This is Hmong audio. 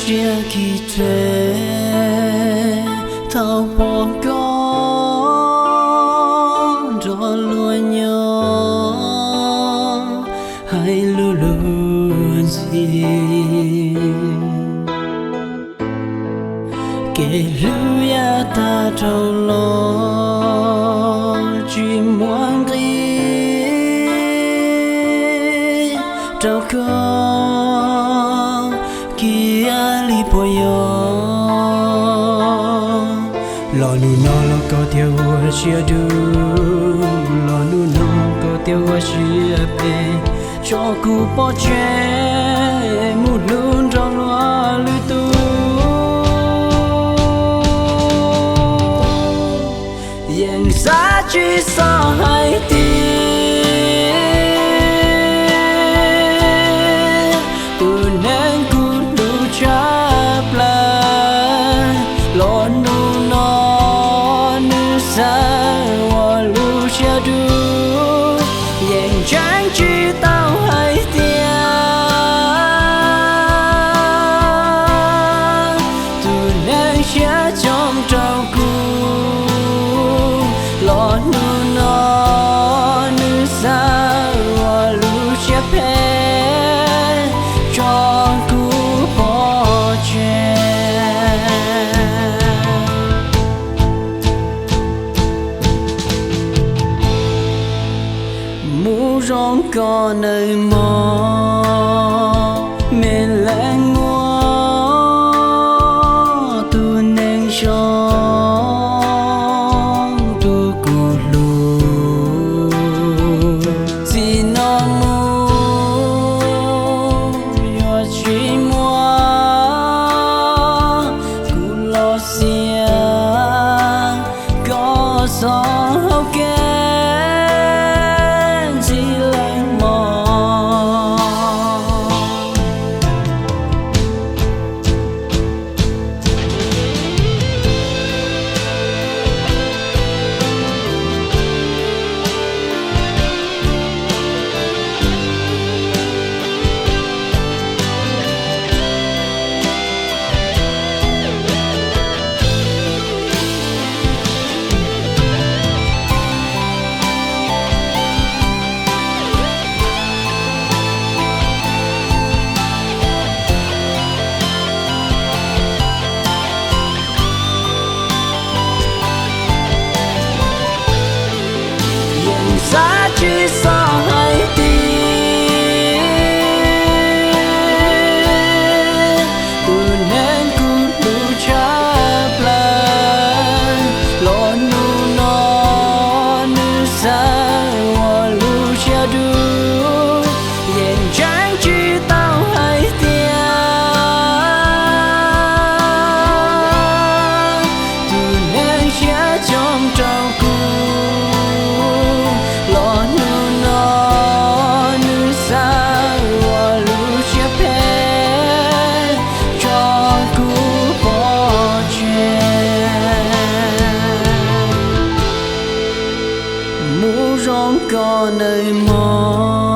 Siab kis tes thaum pom koj nrog luag nyob hais lus luag ntxhi. Kev hlub yav tag dhau los tsis muaj nqis rau koj kiag li puas yog? Los hnub no los koj thiaj ua siab dub, los hnub no koj thiaj ua siab phem, tso kuv pov tseg mus hlub nrog luag lwm tus. Yeej xav tsis txog hais tias tus neeg kuv hlub tshaj plaws los hnub no nws xav ua lub siab dub. Yeej ntseeg tsis tau hais tias tus neeg siab coob rau kuv los hnub no nws xav ua lub siab phem, tso kuv pov tseg. Mus zoo koj nawb mog, me leej muaj tus neeg zoo tus kuv hlub. Txij no mus yuav tsis muaj kuv los xiam koj txoj hau kev ntxiv leej mog. Yeej xav tsis txog hais tias tus neeg kuv hlub tshaj plaws los hnub no nws xav ua lub siab dub. Yeej ntseeg tsis tau hais tias tus neeg siab coob rau kuv los hnub no nws xav ua lub siab phem, tso kuv pov tseg. Mus zoo koj nawb mog.